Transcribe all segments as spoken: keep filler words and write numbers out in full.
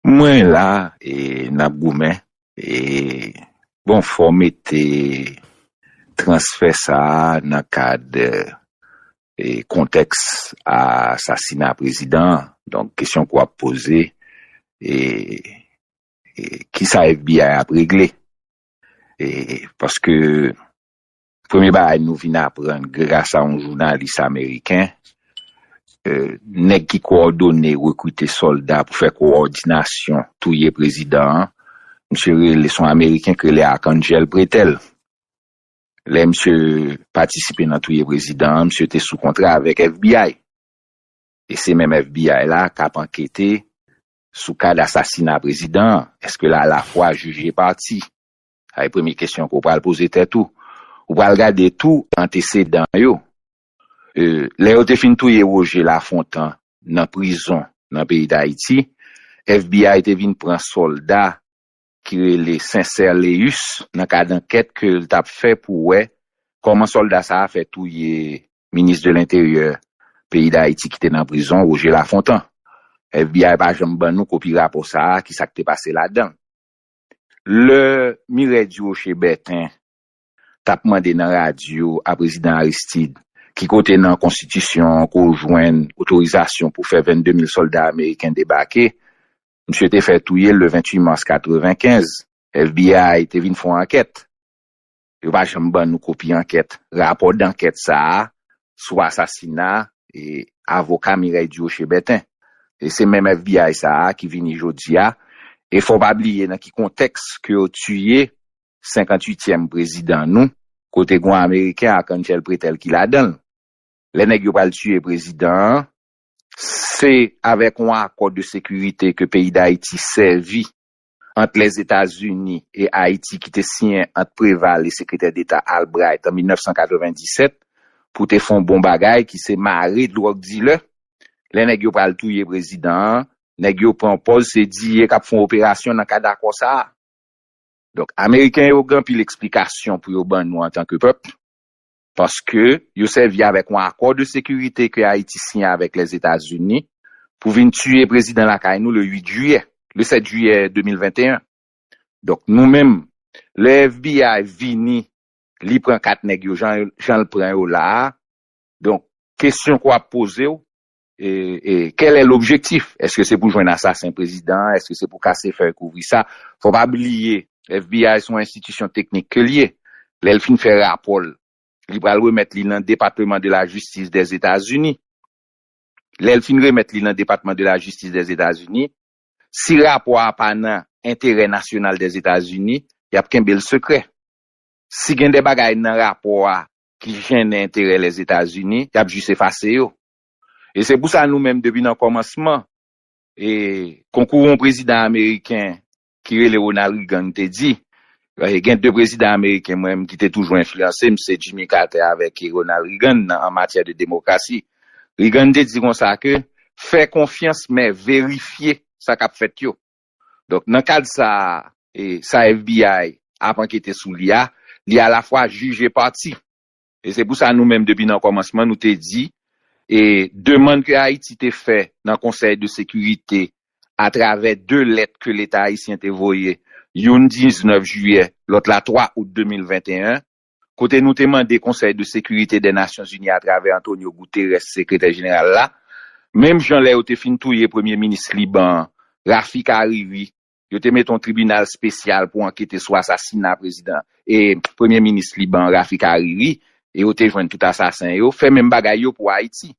Mwen la, e n ap goumen. E, bon, fò w mete transfè sa a nan kad, e, kontèks asasina prezidan an. Donk, kesyon ke w ap poze, e, e, kisa F B I ap regle? E, paske premye bagay nou vin aprann gras a yon jounalis ameriken, e, nèg ki kowòdone rekrite sòlda pou fè kowòdinasyon touye prezidan an, misye rele, se yon ameriken ki rele Arcangel Pretel. Lè misye patisipe nan touye prezidan an, misye te sou kontra avèk F B I. E se menm F B I la k ap ankete sou kad asasina prezidan an. Èske l alafwa jij e pati? Sa e premye kesyon ke w pral poze tèt ou. Ou pral gade tou antesedan yo. E, lè yo te fin touye Roger Lafontant nan prizon nan peyi Dayiti, F B I te vin pran sòlda ki rele Sincère Léus nan kad ankèt ke l t ap fè pou wè kòman sòlda sa a fè touye minis de lenteryè peyi Dayiti ki te nan prizon, Roger Lafontant. F B I pa janm ban nou kopi rapò sa a, ki sa k te pase ladan l. Lè Mireille Durocher Bertin t ap mande nan radyo a prezidan Aristide ki kote nan konstitisyon an ke w jwenn otorizasyon pou fè vennde mil sòlda ameriken debake, misye te fè touye l le venntuit mas katrevenkenz. F B I te vin fè yon ankèt. Yo pa janm ban nou kopi ankèt, rapò dankèt sa a sou asasina, e, avoka Mireille Durocher Bertin. E se menm F B I sa a ki vini jodi a. E fò w pa bliye nan ki kontèks ke yo tiye senkantuityèm prezidan nou, kote gen yon ameriken, Arcangel Pretel, ki ladan l. Lè nèg yo pral tiye prezidan an, se avèk yon akò de sekirite ke peyi Dayiti sèvi ant Lèzetazini e Ayiti ki te siyen ant Préval e Sekretè Deta Albright an mil nèf san katrevenndisèt pou te fè yon bon bagay ki se mare dwòg dilè. Lè nèg yo pral touye prezidan an, nèg yo pran pòz se D E A k ap fè yon operasyon nan kad akò sa a. Donk, Ameriken yo gen anpil eksplikasyon pou yo ban nou antanke pèp, paske yo sèvi avèk yon akò de sekirite ke Ayiti siyen avèk Lèzetazini pou vin tiye prezidan lakay nou le uit jiyè, le sèt jiyè de mil venteyen. Donk, nou menm, lè F B I vini, li pran kat nèg yo, jan, jan l pran yo la a. Donk, kesyon ke w ap poze w, e, e, quel est l'objectif? Èske se pou jwenn asasen prezidan an? Èske se pou kase fèy kouvri sa? Fò pa bliye, F B I se yon enstitisyon teknik ke l ye. Lè l fin fè rapò l, li pral remèt li nan Departman de la Jistis Dèzetazini. Lè l fin remèt li nan Depatman de la Jistis Dèzetazini, si rapò a pa nan enterè nasyonal Dèzetazini, y ap kenbe l sekrè. Si gen de bagay nan rapò a ki jennen enterè Lèzetazini, y ap jis efase yo. E se pou sa nou menm, depi nan kòmansman, e, konkou yon prezidan ameriken ki rele Ronald Reagan te di, e, gen de prezidan ameriken mwen menm ki te toujou enfliyanse m, se Jimmy Carter avèk Ronald Reagan nan, an matyè de demokrasi. Reagan te di konsa ke fè konfyans, men verifye sa k ap fèt yo. Donk, nan kad sa, e, sa F B I ap ankete sou li a, li alafwa jij e pati. E se pou sa nou menm, depi nan kòmansman, nou te di, e, demann ke Ayiti te fè nan Konsèy de Sekirite atravè de lèt ke Leta ayisyen te voye, youn diznèf jiyè, lòt la twa out de mil venteyen, kote nou te mande Konsèy de Sekirite dè Nasyonzini atravè Antonio Guterres, sekretè jeneral la, menm jan lè yo te fin touye premye minis Liban an, Rafik Hariri, yo te mete yon tribinal espesyal pou ankete sou asasina prezidan e premye minis Liban, Rafik Hariri, e yo te jwenn tout asasen yo, fè menm bagay yo pou Ayiti.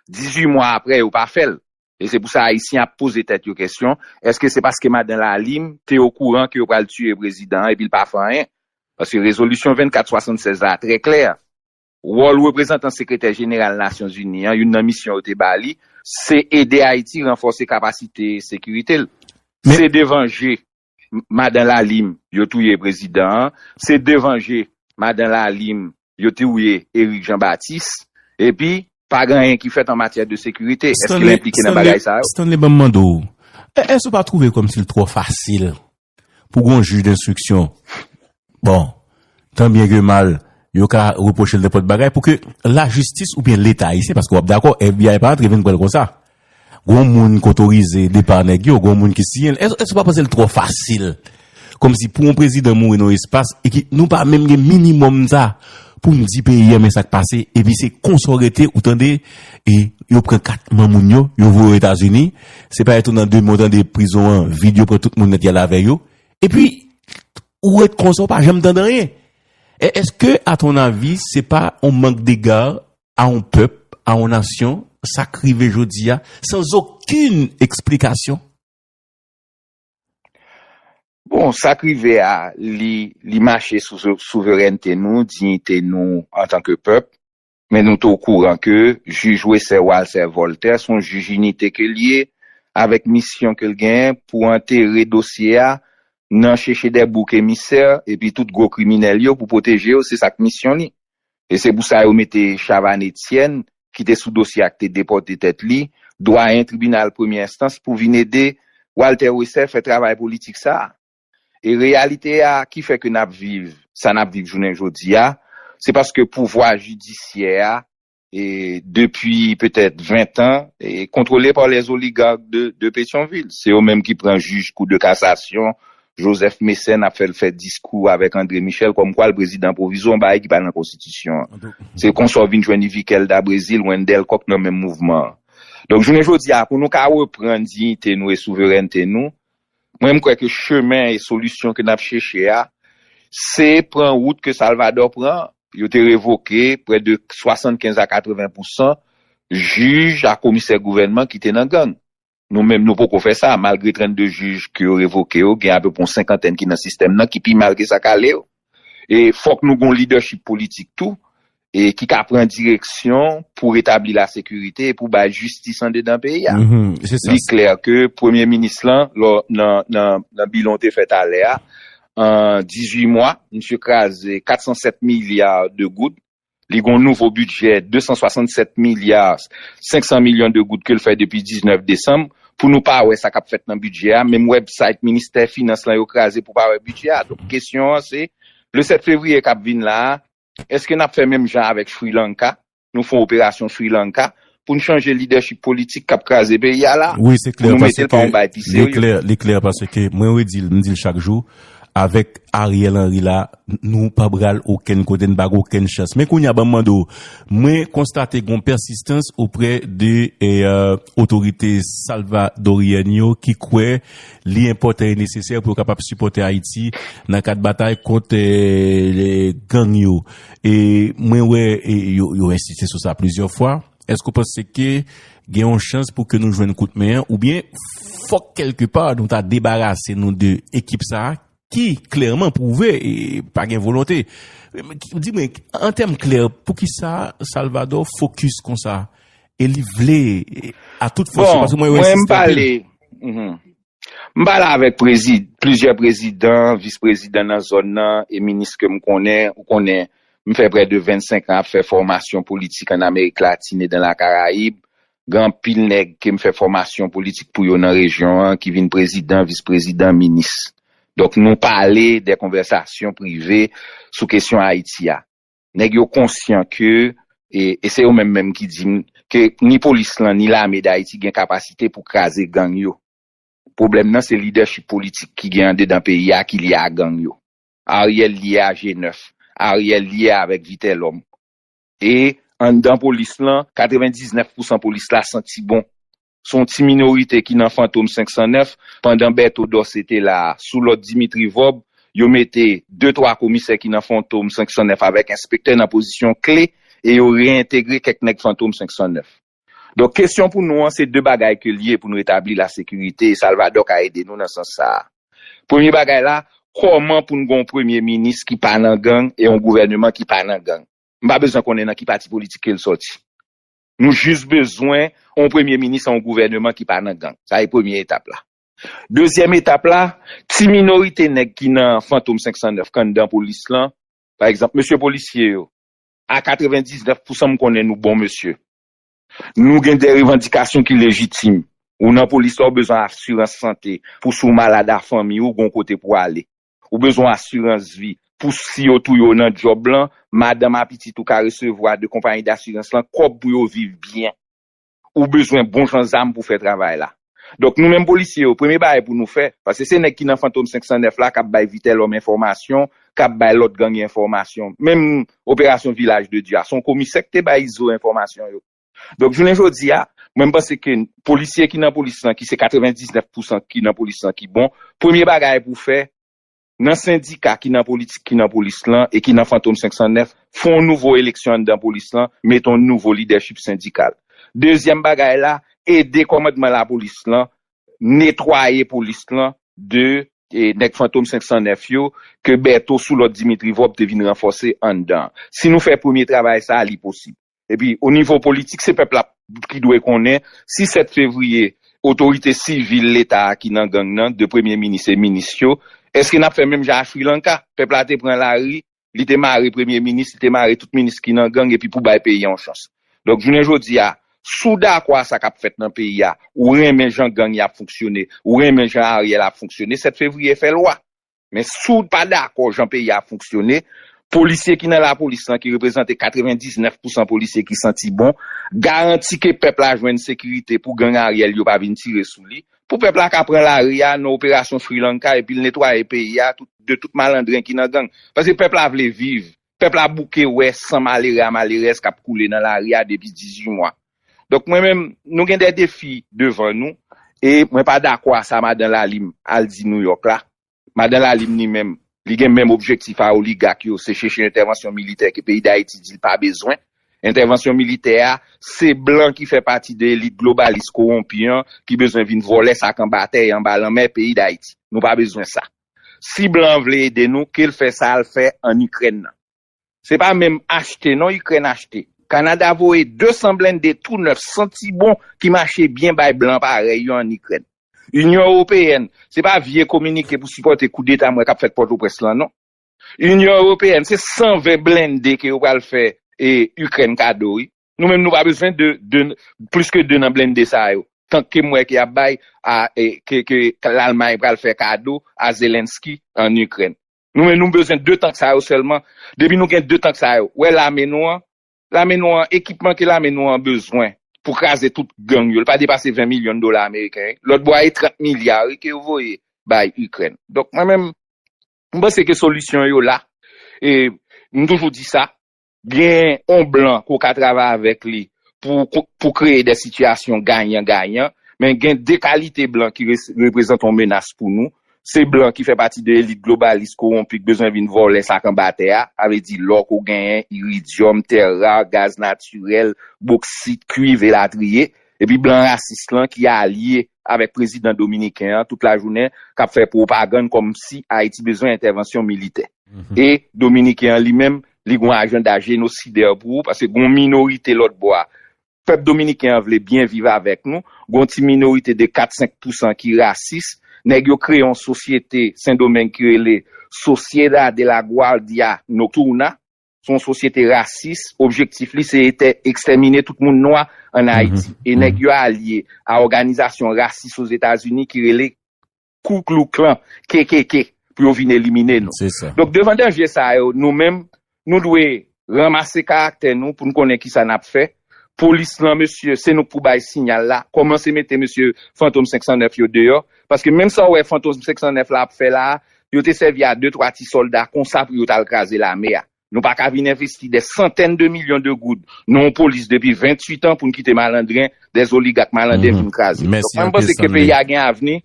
Dizuit mwa apre, yo pa fè l. E se pou sa Ayisyen ap poze tèt yo kesyon, èske se paske madan Lalim te okouran ke yo pral tiye prezidan an epi l pa fè anyen? Paske rezolisyon vennkat swasannsèz la trè klè. Wòl reprezantan sekretè jeneral Nasyonzini an, youn nan misyon yo te ba li, se ede Ayiti ranfòse kapasite sekirite l. Men se devan je madan Lalim yo touye prezidan an, se devan je madan Lalim yo touye Eric Jean Baptiste, epi pa gen anyen ki fèt an matyè de sekirite. Èske l enplike nan bagay sa yo? Stanley, ban m mande w, e- èske w pa twouve kòmsi l twò fasil pou gon jij denstriksyon? Bon, tan byen ke mal, yo ka repwoche l nenpòt bagay pou ke lajistis oubyen Leta ayisyen, paske w ap dakò, F B I pa antre vin pran l konsa. Gon moun k otorize depa nèg yo, gon moun ki siyen l. Èske, èske w pa panse l twò fasil? Kòmsi pou yon prezidan mouri nan yon espas e ki nou pa menm gen minimòm sa pou n di peyi a men sa k pase, epi se konsa w rete, ou tande, e yo pran kat manmoun yo, yo voye yo Etazini, se pa etounan demen w tande prizon an vid, yo pran tout moun nèt y al avè yo, epi ou ret konsa, ou pa janm tande anyen. E èske, à ton avis, se pa yon mank dega à un peuple, à une nation, sa k rive jodi a, sans aucune explication? Bon, sa k rive a, li, li mache sou sou- souverènte nou, diyite nou antanke pèp. Men nou te okouran ke jij Wesè Walter Voltaire se yon jij inite ke l ye, avèk misyon ke l genyen pou antere dosye a nan chèche dè bouk emisè epi tout gwo kriminèl yo pou pwoteje yo, se sa k misyon li. E se pou sa yo mete Chavannes Etienne, ki te sou dosye a, ki te depòte tèt li, dwayen tribinal premye enstans pou vin ede Walter Wesè fè travay politik sa a. E reyalite a ki fè ke n ap viv sa n ap viv jounen jodi a, se paske pouvwa jidisyè a, e, depi petèt ven tan, e, contrôlé par les oligarques de, de Pétion-Ville. Se yo menm ki pran jij kou de kasasyon, Joseph Mécène ap fè l fè diskou avèk André Michel kòmkwa l prezidan pwovizwa, yon bagay ki pa nan konstitisyon an. Se konsa w vin jwenn Yviquel da Brésil, Wendelle Coq nan menm mouvman an. Donk, jounen jodi a, pou nou ka reprann diyite nou e souverènte nou, mwen, m kwè ke chemen e solisyon ke n ap chèche a, se pran wout ke Salvador pran. Yo te revoke prè de swasannkenz a katreven pousan jij a komisè gouvènman ki te nan gang. Nou menm, nou poko fè sa, malgre trannde jij ke yo revoke yo, gen apepre yon senkantèn ki nan sistèm nan, ki pi mal ke sa k ale yo. E fòk nou gon lidèchip politik tou, e ki ka pran direksyon pou retabli lasekirite e pou bay jistis andedan peyi a. Mhm, se sa. Li klè ke premye minis lan, lò, nan, nan, nan bilan te fè talè a, an dizuit mwa, misye kraze kat san sèt milya de goud. Li gon nouvo bidjè de san swasannsèt milya senk san milyon de goud ke l fè depi diznèf desanm. Pou nou pa wè sa k ap fèt nan bidjè a, menm website ministè finans lan yo kraze pou pa wè bidjè a. Donk, kesyon an se, le sèt fevriye k ap vin la a, èske n ap fè menm jan avèk Sri Lanka? Nou fè yon operasyon Sri Lanka pou n chanje lidèchip politik k ap kraze peyi a la. Wi, se klè, Pou nou mete paske l pa yon bay pi li serye. Klè, li klè paske mwen redi l, m di l chak jou, avèk Ariel Henry la, nou pa pral okenn kote, n pa gen okenn chans. Men kounye a, ban m mande w, mwen konstate gon pèsistans oprè de, e, e, otorite salvadoryèn yo ki kwè li enpòtan e nesesè pou yo kapab sipòte Ayiti nan kad batay kont, e, gang yo. E mwen wè, e, yo, yo ensiste sou sa plizyè fwa. Èske w panse ke gen yon chans pou ke nou jwenn kout men an, oubyen fòk kèlkepa nou ta debarase nou de ekip sa a ki klèman pwouve, e, pa gen volonte? Di mwen, an tèm klè, poukisa Salvador fokis konsa? E li vle, e, a tout fòs, Bon, paske mwen wè mwen, m ensiste anpil. Pale, mhm. M pale avèk prezi-, plizyè prezidan, vis prezidan nan zòn nan, e minis ke m konnen, ou konnen, m fè prè de vennsenk an ap fè fòmasyon politik ann Amerik Latin e dan la Karayib. Gen anpil nèg ke m fè fòmasyon politik pou yo nan rejyon an, ki vin prezidan, vis prezidan, minis. Donk, nou pale de konvèsasyon prive sou kesyon Ayiti a. Nèg yo konsyan ke, e, e se yo menm menm ki di m, ke ni polis lan, ni lame d Ayiti gen kapasite pou kraze gang yo. Pwoblèm nan, se lidèchip politik ki gen andedan peyi a ki lye a gang yo. Ariel lye a G nèf. Ariel lye avèk Vitelhomme. E anndan polis lan, katrevendiznèf pousan polis la santi bon. Se yon ti minorite ki nan Fantom senk san nèf, pandan Berto Dorcé te la a, sou lòd Dimitri Vorbe, yo mete de twa komisè ki nan Fantom senk san nèf avèk enspektè nan pozisyon kle, e yo reyentegre kèk nèg Fantom senk san nèf. Donk, kesyon pou nou an, se de bagay ke l ye pou nou retabli lasekirite, e Salvador ka ede nou nan sans sa a. Premye bagay la, kòman pou n gen yon premye minis ki pa nan gang e yon gouvèneman ki pa nan gang? M pa bezwen konnen nan ki pati politik ke l sòti. Nou jis bezwen yon premye minis, yon gouvèneman ki pa nan gang. Sa e premye etap la. Dezyèm etap la, ti minorite nèg ki nan Fantom senk san nèf, k anndan polis lan, pa egzanp, mesye polisye yo, a katrevendiznèf pousan m konnen nou bon mesye. Nou gen de revandikasyon ki lejitim. Ou nan polis la, ou bezwen asirans sante. Pou si w malad a fanmi w, gon kote pou w ale. Ou bezwen asirans vi. Pou si yo touye w nan djòb lan, madanm a pitit ou ka resevwa de konpayi dasirans lan kòb pou yo viv byen. ou bezwen bon jan zam pou fè travay la. Donk, nou menm polisye yo, premye bagay pou nou fè, paske se nèg ki nan Fantom senk san nèf la k ap bay Vitèlòm enfòmasyon, k ap bay lòt gang yo enfòmasyon. Menm operasyon Vilaj de Dye a, se yon komisè ki te bay Izo enfòmasyon yo. Donk, jounen jodi a, mwen, m panse ke polisye ki nan polis lan, ki se katrevendiznèf pousan ki nan polis lan ki bon, premye bagay pou fè, nan sendika ki nan politik, ki nan polis lan e ki nan Fantom senk san nèf, fè yon nouvo eleksyon anndan polis lan, mete yon nouvo lidèchip sendikal. Dezyèm bagay la, ede kòmandman lapolis lan netwaye polis lan de e, nèg Fantom senk san nèf yo, ke Bèto sou lòd Dimitri Vòb te vin ranfòse anndan. Si nou fè premye travay sa a, li posib. Epi, o nivo politik, se pèp la ki dwe konnen, si sèt fevriye, otorite sivil Leta a ki nan gang nan, de premye minis e minis yo, èske n ap fè menm jan a Sri Lanka? Pèp la te pran lari, li te mare premye minis, li te mare tout minis ki nan gang, epi pou bay peyi a yon chans. Donk, jounen jodi a, si w dakò a sa k ap fèt nan peyi a, ou renmen jan gang y ap fonksyone, ou renmen jan Ariel ap fonksyone, sèt fevriye fè lwa. Men si w pa dakò jan peyi a ap fonksyone, polisye ki nan lapolis lan, ki reprezante katrevendiznèf pousan polisye ki santi bon, garanti ke pèp la jwenn sekirite pou gang Ariel yo pa vin tire sou li, pou pèp la ka pran lari a nan operasyon Sri Lanka, epi l netwaye peyi a tout, de tout malandren ki nan gang. Paske pèp la vle viv. Pèp la bouke wè san malere a malerèz k ap koule nan lari a depi dizuit mwa. Donk, mwen menm, nou gen de defi devan nou, e mwen pa dakò a sa madan Lalim al di Nouyòk la. Madan Lalim, li menm, li gen menm objektif a oligak yo, se chèche entèvansyon militè ke peyi Dayiti di l pa bezwen. Entèvansyon militè a, se blan ki fè pati de elit globalis kowonpi an, ki bezwen vin vòlè sa k anba tè e anba lanmè peyi Dayiti. Nou pa bezwen sa. Si blan an vle ede nou, ke l fè sa l fè ann Ikrèn nan. Se pa menm achte non Ikrèn achte. Kanada voye de san blende tou nèf, santi bon, ki mache byen bay blan parèy yo ann Ikrèn. Inyon Ewopeyèn, se pa vye kominike pou sipòte koudeta m wè k ap fèt Pòtoprens lan non. Inyon Ewopeyèn, se san ven blende ke yo pral fè e, Ikrèn kado, wi. Nou menm, nou pa bezwen de, de, plis ke de nan blende sa yo. Tank ke m wè ke y ap bay, a, e, ke, ke Lalmay pral fè kado a Zelensky ann Ikrèn. Nou menm, nou bezwen de tank sa yo sèlman. Depi nou gen de tank sa yo, wè lame nou an, lame nou an, ekipman ke lame nou an bezwen pou kraze tout gang yo, li pa depase ven milyon dola ameriken, wi. Lòt bò a, e trant milya, wi, ke yo voye bay Ikrèn. Donk, mwen menm, m panse ke solisyon yo la. E m toujou di sa, gen yon blan ke w ka travay avèk li pou, pou kreye de sitiyasyon gayan-gayan, men gen de kalite blan ki re-, reprezante yon menas pou nou. Se blan ki fè pati de elit globalis kowonpi k bezwen vin vòlè sa k anba tè a, sa vle di lò ke w genyen, iridyòm, tè ra, gaz natirèl, boksit, kwiv, elatriye. Epi blan rasis lan ki alye avèk prezidan dominiken an tout lajounen, k ap fè pwopagann kòmsi Ayiti bezwen entèvansyon militè. E dominiken an li menm, li gen yon ajanda jenosidè pou ou, paske gen yon minorite lòt bò a. Pèp dominiken an vle byen viv avèk nou, gen yon ti minorite de kat senk pousan ki rasis. Nèg yo kreye yon sosyete Sendomeng ki rele Sociedad de la Guardia Nocturna. Se yon sosyete rasis. Objektif li, se etè-, ekstèmine tout moun nwa ann Ayiti. E nèg yo alye a òganizasyon rasis Ozetazini ki rele Ku Klux Klan, K K K, pou yo vin elimine nou. Se sa. Donk, devan danje sa yo, nou menm, nou dwe ranmase karaktè nou pou n konnen kisa n ap fè. Polis lan, mesye, se nou k pou bay siyal la. Kòmanse mete mesye Fantom senk san nèf yo deyò. Paske menm sa w wè Fantom senk san nèf la ap fè la a, yo te sèvi a de, twa ti sòlda konsa pou yo t al kraze lame a. Nou pa ka vin envesti dè santèn de milyon de goud nan yon polis depi venntuit an pou n kite malandren, dè oligak malandren vin kraze. Donk, mwen, m panse ke peyi a gen avni.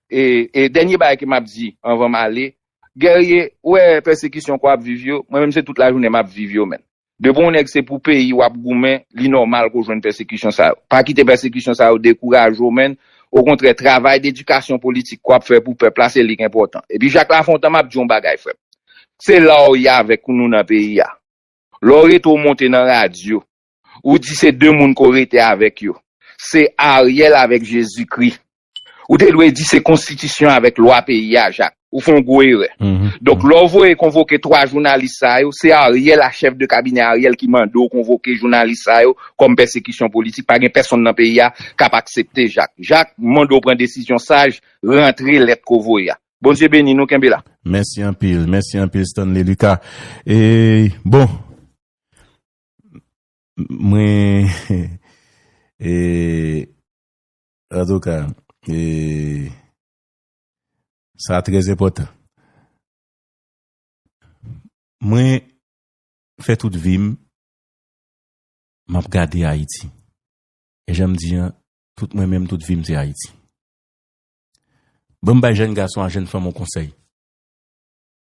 E, e dènye bagay ke m ap di anvan m ale, Guerrier, ou wè pèsekisyon ke w ap viv yo, mwen menm se tout lajounen m ap viv yo, menn. Depi yon nèg se pou peyi w ap goumen, li nòmal ke w jwenn pèsekisyon sa yo. Pa kite pèsekisyon sa yo dekouraje w, menn. Okontrè, travay dedikasyon politik ke w ap fè pou pèp la, se li k enpòtan. Epi Jacques Lafontant, m ap di w yon bagay, frè m. Se la w ye avèk nou nan peyi a. Lè w rete w monte nan radyo, ou di se de moun ke w rete avèk yo. Se Ariel avèk Jezikri. Ou te dwe di se konstitisyon avèk lwa peyi a, Jak. Ou fè yon gwo erè. Donk, lè w voye konvoke twa jounalis sa yo, se Ariel a, chèf de kabinè Ariel ki mande w konvoke jounalis sa yo kòm pèsekisyon politik. Pa gen pèsonn nan peyi a k ap aksepte, Jak. Jak, m mande w pran desizyon saj, rantre lèt ke w voye a. Bondye beni nou, kenbe la. Mèsi anpil, mèsi anpil Stanley Lucas. E, bon, mwen, E, antouka, e, sa trè enpòtan. Mwen fè tout vi m, m ap gade Ayiti. E jan m di an, tout mwen menm, tout vi m se Ayiti. Bon, m bay jèn gason a jèn fanm yon konsèy.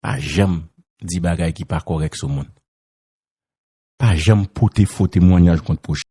Pa janm di bagay ki pa kòrèk sou moun. Pa janm pote fo temwanyaj kont pwochen.